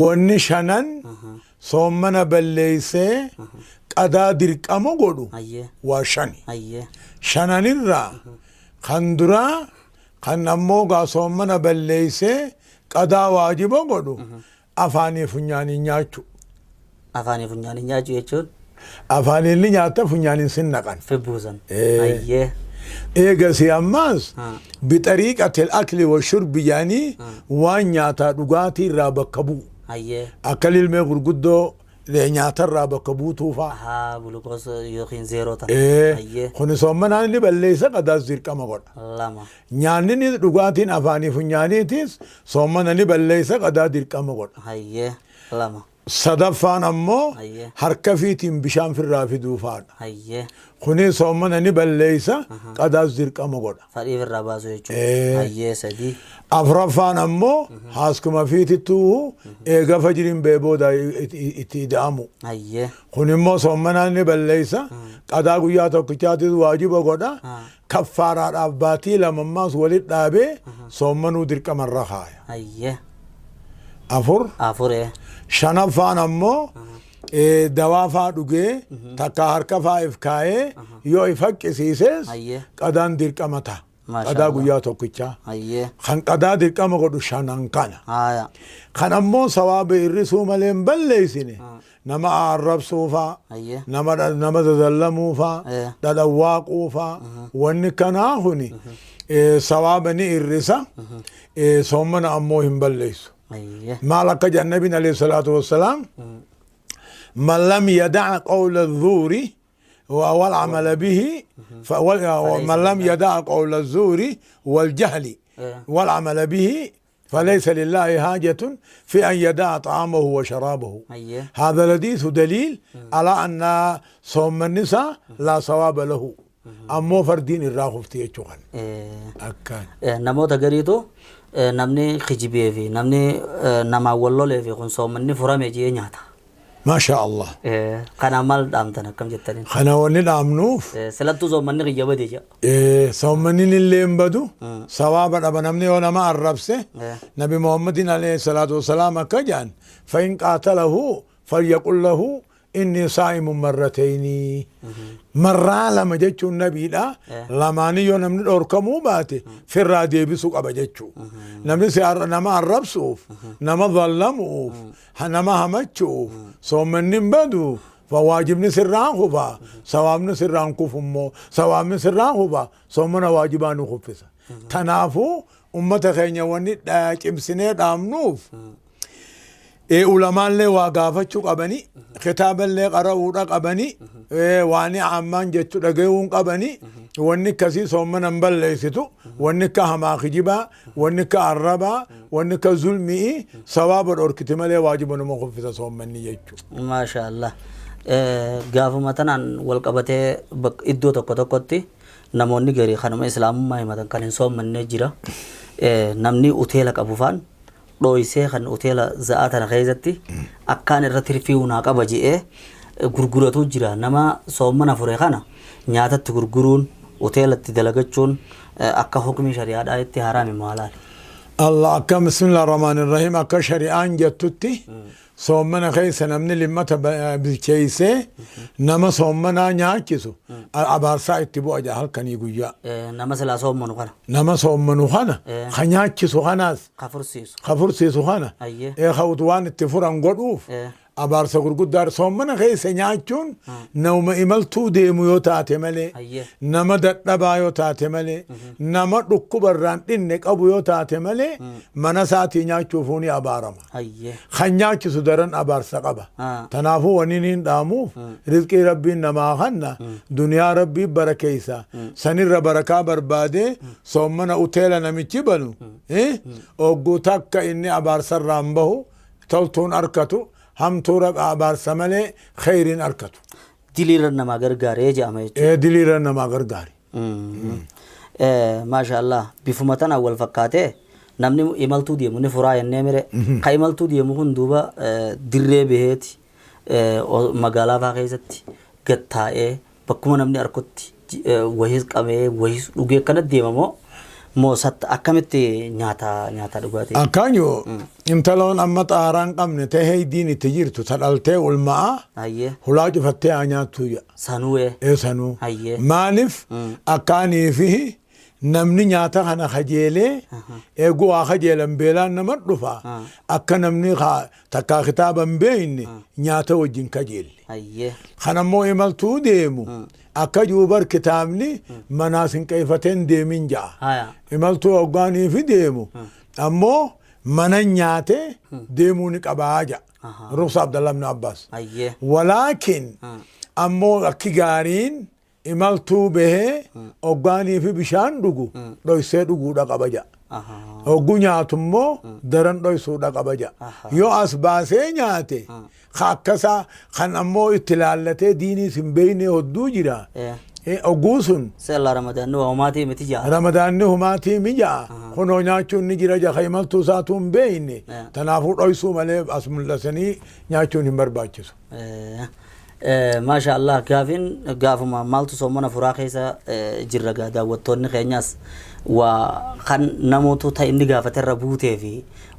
Wanni shanan soommana balleeysee qadaa dirqama godhu waa shani. Shananirraa kan duraa kan ammoo gaa soommana balleeysee qadaa waajiba godhu afaanii funyaaniin nyaachuu. Afaanii funyaaniin nyaachuu jechuun? Afaaniin ni nyaatta, funyaaniin sin naqan. Fibbuusan. Ee. Hayyee. Eegasii ammaas bixariiqatil akli wa shurbi jedhanii waan nyaataa dhugaatii irraa bakka bu'u. Hayyee. Akka lilmee gurguddoo nyaata irraa bakka buutuu fa'a. Ahaa, gulukoos yookiin zeeroo tana. Ee. Hayyee. Kuni soommanaan inni balleessa, qadaas dirqama godha. Lama. Nyaanni dhugaatiin afaanii funyaaniitis soommana ni balleessa, qadaa dirqama godha. Hayyee. Lama. Sadaffaan ammoo Hayyee. harka fiitiin bishaan firraa fiduu faadha. Hayyee. Kuni soommana ni balleessa, qadaas dirqama godha. Fadhii firraa baasuu jechuudha. Ee. Hayyee, sadii. Afraffaan ammoo haaskuma fiitittuu eega fajriin ba'e booda itti ida'amu. Hayyee. Kun immoo soommanaan ni balleessa, qadaa guyyaa tokkichaatis waajiba godha. Kaffaaraadhaaf baatii lamammaas walitti dhaabee soommanuu dirqama irra kaaya. Hayyee. Afur. Afur ee. Shanaffaan ammoo dawaa faa dhugee takka harka faa if kaayee yoo if haqqisiises Hayyee. qadaan dirqama ta'a. Maasha Qadaa Allah. guyyaa tokkichaa. Hayyee. Kan qadaa dirqama godhu shanan kana. Haaya. Kan ammoo sawaaba hir'isuu malee hin balleessine, nama arrabsuu faa, Hayyee. nama zazallamuu faa, dhadhawwaaquu faa, wanni kanaa kuni sawaaba ni hir'isa, soommana ammoo hin balleessu. Hayyee. Maal akka jedhan Nabiin alayhi salaatu wassalaam: من لم يدع قول الزور والعمل به ومن لم يدع قول الزور والجهل والعمل به فليس لله حاجة في أن يدع طعامه وشرابه. هذا الحديث دليل على أن صوم النساء لا صواب له، ammoo fardiin irraa kufti jechuu kana. Akkaan. Namoota gariitu namni kijibee fi namni namaan wal lolee fi kun soommanni furame jee nyaata. Maasha Allah. Kana maal dhaamtan, akkam jettaniin? Kana wanni dhaamnuuf Silattuu soommanni kiyya bade jedha. Soommanni illee hin badu, sawaaba dhaba namni yoo nama arrabse. Nabi Muhammadin alayhi salaatu wasalaam akka jedhan: فإن قاتله فليقل له إني صائم مرتين. Marraa lama jechuun nabiidha. Lamaanii yoo namni dhorkamuu baate firraa deebisuu qaba jechuu. Namni si nama arrabsuuf, nama zallamuuf, nama hamachuuf soommanni hin badu. Waajibni sirraan kufa, sawaabni sirraan kufu immoo sawaabni sirraan kufa, soommana waajibaa nu kuffisa. Tanaafuu ummata keenya wanni cimsinee dhaamnuuf, ulamaallee waa gaafachuu qabani, kitaaballee qara'uudha qabani, waan ammaan jechu dhagayuun qabani. Wanni akkasii soommana hin balleessitu. Wanni akka hamaa kijibaa, wanni akka arrabaa, wanni akka zulmi'i sawaaba dhorkiti malee waajiba numa kuffisa soommanni jechuu. Maasha Allah. Gaafuma tanaan wal qabatee iddoo tokko tokkotti namoonni garii kanuma islaamummaa himatan kan hin soommannee jira. Namni uteela qabu faan dhooysee kan uteela za'aa tana keessatti akkaan irratti tirfii naa qaba je'ee gurguratu jira. Nama soommana fure kana nyaatatti gurguruun, uteelatti dalagachuun akka hukmii shari'aadhaa itti haraami maalaali? Allah akka bismillah rahmaan rahim, akka shari'aan jettutti soommana keessa namni limmata bilcheessee nama soommanaa nyaachisu abaarsaa itti bu'a jaa halkanii guyyaa. Nama silaa soommanu kana. Nama soommanu kana ka nyaachisu kanaas ka fursiisu. Ka fursiisu kana ka waan itti furan godhuuf abaarsa gurguddaa. Soommana keessa nyaachuun nama imaltuu deemu yoo taate malee, nama dadhabaa yoo taate malee, nama dhukkuba irraan dhinne qabu yoo taate malee, mana isaatii nyaachuufuu ni abaarama. Kan nyaachisu daran abaarsa qaba. Tanaafuu wanni niin dhaamuuf, rizqii rabbiin namaa kanna, duniyaa rabbii barakeessa, sanirra barakaa barbaadee soommana uteela namichi banu ogguu takka inni abaarsarraan bahu, toltuun arkatu, hamtuu abaarsa malee kheyriin arkatu. Diliirra namaa gargaaree jedhama jechuudha. Ee, diliirra namaa gargaari. Maasha Allah, bifuma tanaan wal fakkaatee namni imaltuu deemu ni furaa jennee mire. Ka imaltuu deemu kun duuba dirree baheeti magaalaa faa keessatti gad taa'ee bakkuma namni arkutti wahiis qabee wahiis dhugee akkanatti deema moo Moo akkamitti nyaata nyaata dhugaatii? Akkaan yoo intaloon amma xaaraa hin qabne ta'e heydiin itti jirtu ta dhaltee ulma'a hulaa cufattee haa nyaattuu jedha. Sanuu ee. Ee sanuu. Hayyee. Maaliif akkaanii fi namni nyaata kana kajeelee eeguu waa kajeelan beelaan nama dhufa akka namni takkaa kitaaba hin beekne nyaata wajjin kajeelle. Hayyee. Kanammoo imaltuu deemu akka juubar kitaabni manaa sinqeeffatee hin deemin ja'a. Haya. Imaltuu hoggaanii fi deemu ammoo mana nyaatee deemuu ni qabaa ja'a. Ruksa Abdallah ibn Abbas. Hayyee. Walaakin ammoo akki gaariin imaltuu bahee hoggaanii fi bishaan dhugu dhoysee dhuguudha qaba ja'a. Hoggu nyaatu immoo daran dhoysuudha qaba ja'a. Yoo as baasee nyaate ka akkasaa kan ammoo itti laallatee diiniis hin beekne hodduu jira. Hogguu sun Seella Ramadaanni waa homaatii miti ja'a. Ramadaanni humaatii mi ja'a. Kunoo nyaachuun ni jira ja'a imaltuu isaatuu hin beekne. Tanaafuu dhoysuu malee as mul'isanii nyaachuun hin barbaachisu. Maasha Allah, gaafin gaafuma maaltu soomana furaa keessa jirra gaa daawwattoonni keenyas waa kan namoota ta inni gaafaterra buutee fi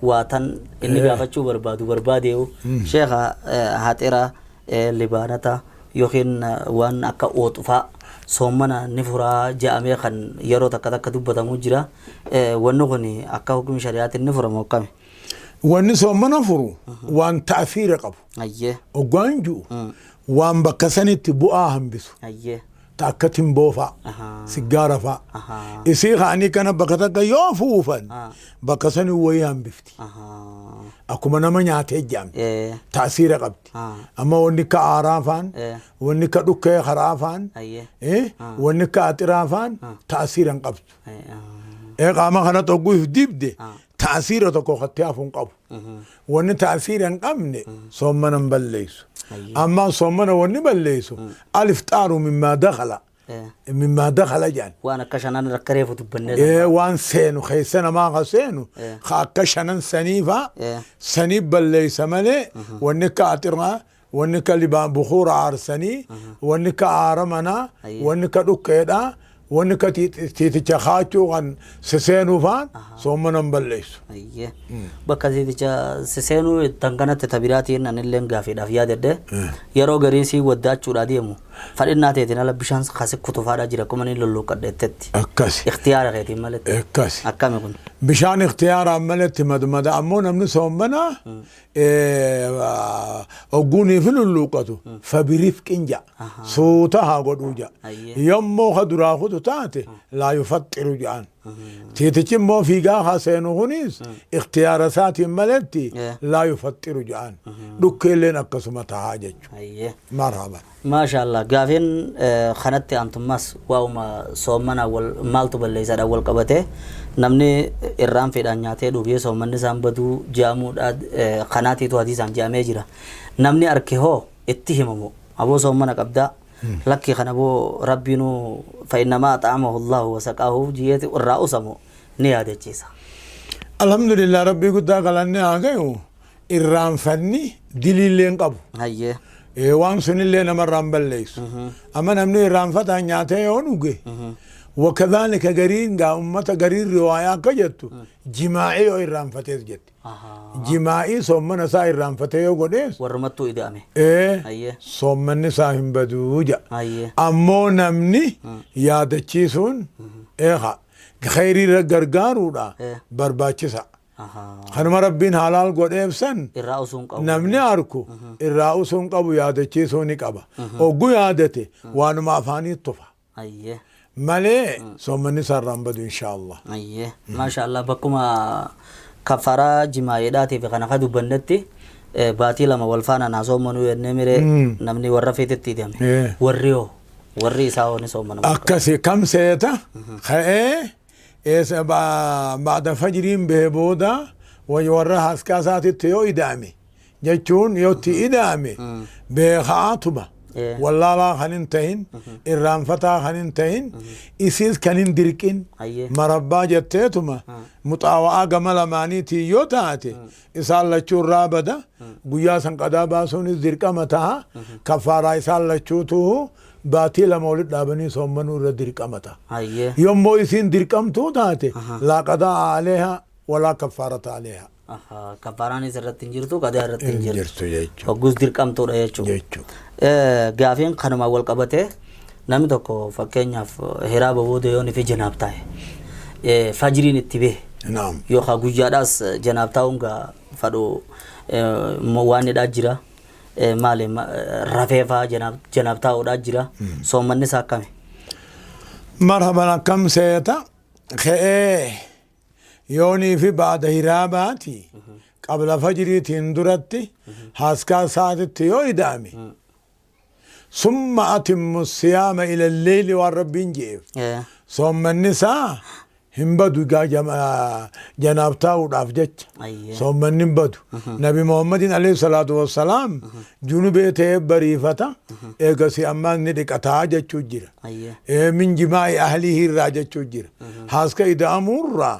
waa tan inni gaafachuu barbaadu barbaadeewu sheekha haxira libaanata yookiin waan akka ooxufaa soomana ni furaa je'amee kan yeroo takka takka dubbatamu jira. Wanni kun akka hukumi shari'aatiin ni furamu akkami? Wanni soomana furu waan ta'afiira qabu. Hayyee. Hoggaan ji'u waan bakka sanitti bu'aa hambisu. Hayyee. Ta akka timboo fa'a, siggaara fa'a. Isii ka'anii kana bakka takka yoo fuufan bakka sani wayii hambifti. Akkuma nama nyaatee jedhamti. Ta'asiira qabdi. Amma wanni akka aaraa fa'aan, wanni akka dhukkee karaa fa'aan, wanni akka axiraa fa'aan ta'asiira hin qabdu. Qaama kana xogguu if dibde ta'asiira tokko kattee hafu hin qabu. Wanni ta'asiira hin qabne soommana hin balleessu. Amma soommana wanni balleessu alifxaaru mimmaa dakhala. Mimmaa dakhala jedhan. Waan akka shanan rakka reefu dubbannee. Waan seenu keessa namaa ka seenu ka akka shanan sanii faa sanii balleessa malee wanni akka axiraa, wanni akka libaan bukuura aarsanii, wanni akka aara manaa, wanni akka dhukkeedhaa, wanni akka tiiticha kaachuu kan siseenuu faan soommana hin balleessu. Hayyee. Bakka tiiticha siseenuu tan kanatti tabiraatiin anilleen gaafiidhaaf yaadadhe yeroo garii sii waddaachuudhaa deemu fadhinnaa teetiin ala bishaan kasi kutufaadhaa jira akkuma inni lolluuqqadheettetti. Akkasi. Ikhtiyaara keetiin maletti. Akkasi. Akkami kun? Bishaan ikhtiyaaraan maletti madmada ammoo namni soommanaa ogguunii fi lulluuqqatu fabirifqin ja'a. Suuta haa godhuu ja'a. Yommuu ka duraa kutu taate laa yufaxxiru ja'an. Tiitichi immoo fiigaa haa seenu kunis ikhtiyaara isaatiin maletti laa yufaxxiru ja'an. Dhukkeelleen akkasuma tahaa jechuudha. Marhaban. Maasha Allah, gaafiin kanatti aantummaas waa'uma soommana wal maaltu balleessaadhaan wal qabate namni irraan fedhaan nyaatee dhugee soommanni isaan baduu je'amuudha kanaatiitu hadiisaan je'amee jira. Namni arke hoo itti himamu aboo soommana qabdaa lakkii kana boo rabbiinuu fa'innamaa axaamahu Allahu wasaqaahu jiyeeti irraa usamu ni yaadachiisa. Alhamdulillah, rabbii guddaa galanni haa gayu irraanfanni diliillee hin qabu. Hayyee. Waan sunillee namarraa hin balleessu. Amma namni irraanfataan nyaatee yoo dhuge wakadhaalika gariin gaa ummata gariin riwaayaa akka jettu jimaa'ee yoo irraanfatees jetti. Jimaa'ii soommana isaa irraanfatee yoo godhees Warrumattuu ida'ame. Hayyee. Soommanni isaa hin baduu jedha. Hayyee. Ammoo namni yaadachiisuun eeha khayrii irra gargaaruudha barbaachisa. Kanuma rabbiin halaal godheef san Irraa usuu hin qabu. Namni arku irraa usuu hin qabu, yaadachiisuu ni qaba. Oggu yaadate waanuma afaanii tufa. Hayyee. Malee soommanni isaa irraa hin badu inshaallah. Hayyee. Maasha Allah, bakkuma kafaraa jimaayeedhaatii fi kana ka dubbannetti baatii lama wal faana naa soommanuu jennee miree namni warra feetetti hidhame. Warri hoo warri isaa hoo ni soommana. Akkasi kam seeta ka'ee eessa ba'da fajriin bahe booda warra haaskaa isaatitti yoo ida'ame jechuun yoo itti ida'ame beekaatuma wallaalaa kan hin tahin, irraanfataa kan hin tahin, isiis kan hin dirqin, marabbaa jetteetuma muxaawa'aa gama lamaaniitiin yoo taate isaan lachuu irraa bada. Guyyaa san qadaa baasuunis dirqama taha, kaffaaraa isaan lachuutu. Baatii 2 walitti dhaabanii soommanuu irra dirqamata. Hayyee. Yommuu isiin dirqamtuu taate laa qadaa aleeha walaa kaffaarata aleeha. Ahaa, Kaffaaraanis irratti hin jirtu, qadaa irratti hin Hin jirtu. jirtu jechuudha. Hogguus dirqamtuudha jechuudha. Jechuudha. Gaafiin kanumaan wal qabatee namni tokko fakkeenyaaf hiraaba booda yoo fi janaab taa'e fajriin itti bahe Naam. yookaan guyyaadhaas janaab taa'uun gaa fadhu waan hidhaa jira. Maali rafee fa'aa janaab taa'uudhaa jira. Soommanni isaa akkami? Marhaban akkam seeta ka'ee yoonii fi baada hiraabaati qabla fajriitiin duratti haaskaa saatitti yoo ida'ame summa atimmu siyaama ila lleeyli waan rabbiin je'eef soommanni isaa hin badu gaa janaab taa'uudhaaf jecha Ayyee. soommanni hin badu. Nabi Muhammadin alayhi salaatu wassalaam junubee ta'ee bariifata eegasi ammaan ni dhiqataa jechuu jira. Ayyee. Min jimaa'i ahlii irraa jechuu jira. Haaska ida'amuurraa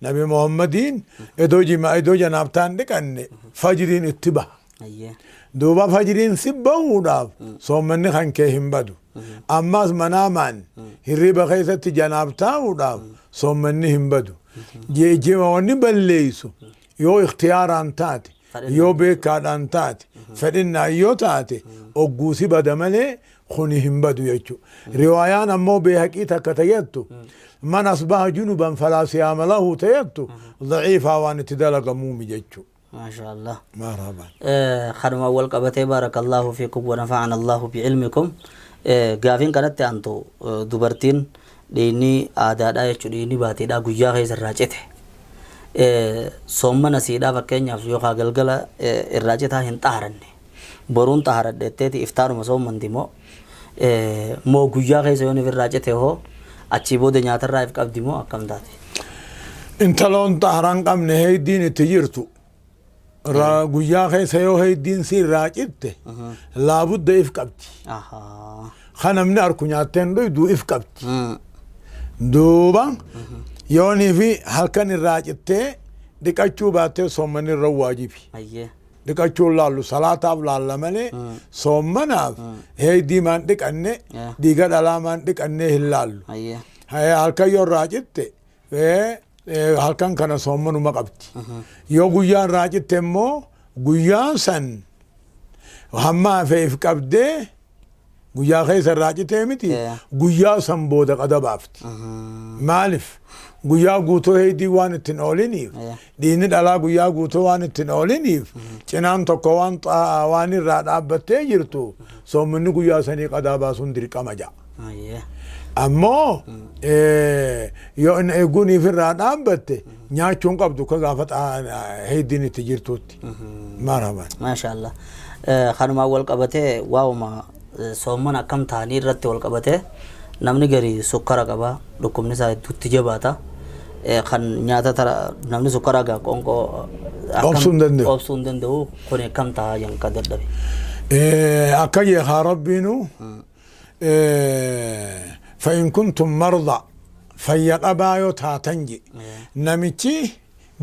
Nabi Muhammadiin edoo jimaa edoo janaabtaan dhiqanne fajriin itti baha. Ayyee. Duuba fajriin si bahuudhaaf soommanni kan kee hin badu. Ammas manaamaan hirriba keessatti janaab taa'uudhaaf soommanni hin badu. Geejjiba wanni balleessu yoo ikhtiyaaraan taate yoo beekaadhaan taate fedhinnaan yoo taate ogguusi bada malee kuni hin badu jechuudha. Riwaayaan ammoo beehaqii takka tayyattu man asbaha junuban falaa siyaama lahu tayyattu daciifaa waan itti dalagamuumi jechuudha. Maasha Allah. Marhaban. Kanumaan wal qabatee baarakallaahu fiikum wa nafa'ana Allahu bi'ilmikum. Gaafiin kanatti aantu dubartiin dhiigni aadaadhaa jechuudha dhiigni baatiidhaa guyyaa keessa irraa cite. Soommana siidhaa fakkeenyaaf yookaan galgala irraa citaa hin xaaranne. Boruun xaaradhe jetteeti iftaanuma soommanti moo moo guyyaa keessa yoon irraa cite hoo achii booda nyaatarraa if qabdi moo akkam taate? Intaloon xaaraan qabne heeydiin itti jirtu. Guyyaa keessa yoo heeydiin si irraa citte laabudda if qabdi. Ahaa. Kan namni arku nyaatteen dhuydu if qabdi. Duuba yoonii fi halkan irraa cittee dhiqachuu baattee soommanni irra waajibi. Ayyee. Dhiqachuun laallu salaataaf laalla malee soommanaaf heeydii maan dhiqanne dhiiga dhalaa maan dhiqanne hin laallu. Ayyee. Halkan yoo irraa citte halkan kana soommanuma qabdi. Yoo guyyaa irraa citte immoo guyyaan san hamma hafe if qabdee guyyaa keessa irraa citee miti guyyaa san booda qada baafti. Maaliif guyyaa guutuu heeydii waan ittiin ooliniif dhiigni dhalaa guyyaa guutuu waan ittiin ooliniif cinaan tokko waan waan irraa dhaabbattee jirtu soommanni guyyaa sanii qadaa baasuun dirqama ja'a. Ayyee. Ammoo yoo inni eeguuniif irraa dhaabbatte nyaachuun qabdu akka gaafa heeydiin itti jirtutti. Marhaban. Maasha Allah. Kanumaan wal qabatee waa'uma soomman akkam ta'anii irratti wal qabatee namni gari sukkara qaba dhukkubni isaa hedduutti jabaata. Kan nyaata tara namni sukkara gaa qoonqoo Obsuu hin danda'u. Obsuu hin danda'u kun akkam ta'a jan ka dadhabe. Akka jeekaa rabbiinu فإن كنتم مرضى fayya qabaa yoo taatan je namichi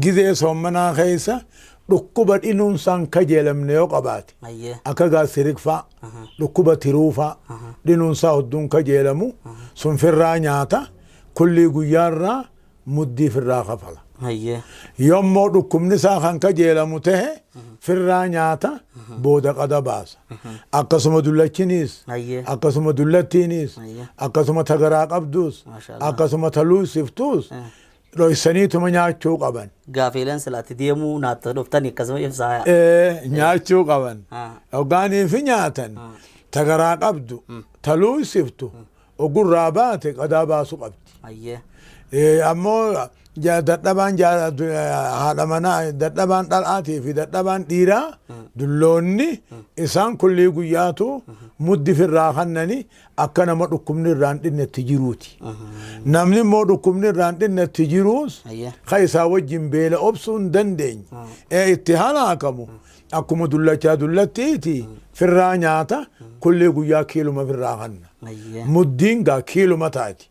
gizee soommanaa keessa dhukkuba dhinuunsaan kajeelamne yoo qabaate Ayyee. akka gaasirikfaa dhukkuba tiruufaa dhinuunsaa hodduun kajeelamu sun firraa nyaata kullii guyyaarraa muddii firraa kafala. Ayyee. Yommuu dhukkubni isaa kan kajeelamu tahe firraa nyaata booda qada baasa. Akkasuma dullachiniis Ayyee. akkasuma dullattiinis Ayyee. akkasuma tagaraa qabduus Maasha Allah. akkasuma taluusiftuus dhoysaniituma nyaachuu qaban. Gaafiileen silaatti deemuu naatta dhuftanii akkasuma ibsaa. Nyaachuu qaban. Ah. Hoggaanii fi nyaatan tagaraa qabdu taluusiftu ogurraa baate qadaa baasuu qabdi. Ayyee. Ammoo dadhabaan haadha manaa dadhabaan dhalaatii fi dadhabaan dhiiraa dulloonni isaan kullii guyyaatu muddi firraa kannani akka nama dhukkubni irraan dhinnetti jiruuti. Namni immoo dhukkubni irraan dhinnetti jiruus Ayyee. ka isaa wajjin beela obsuu hin dandeenye. Itti halaakamu akkuma dullachaa dullattiiti firraa nyaata kullii guyyaa kiiluma firraa kanna. Ayyee. Muddiin gaa kiiluma taati.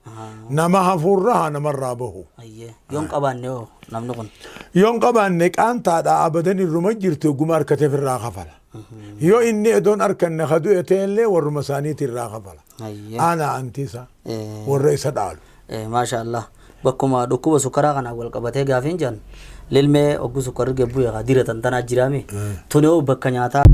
Nama hafuurraa haa namarraa bahu. Ayyee. Yoon qabaanne hoo namni kun. Yoon qabaanne qaantaadha abadan irruma jirtu oguma harkatee firraa kafala. Yoo inni edoon arkanne ka du'e ta'ellee warruma isaaniitii irraa kafala. Hayyee. Aanaa antii isaa warra isa dhaalu. Maasha Allah. Bakkuma dhukkuba sukkaraa kanaan wal qabatee gaafiin jedhan lilmee oggu sukkarri gad bu'e kaa diratan tanaa jiraame. Tuni hoo bakka nyaataa.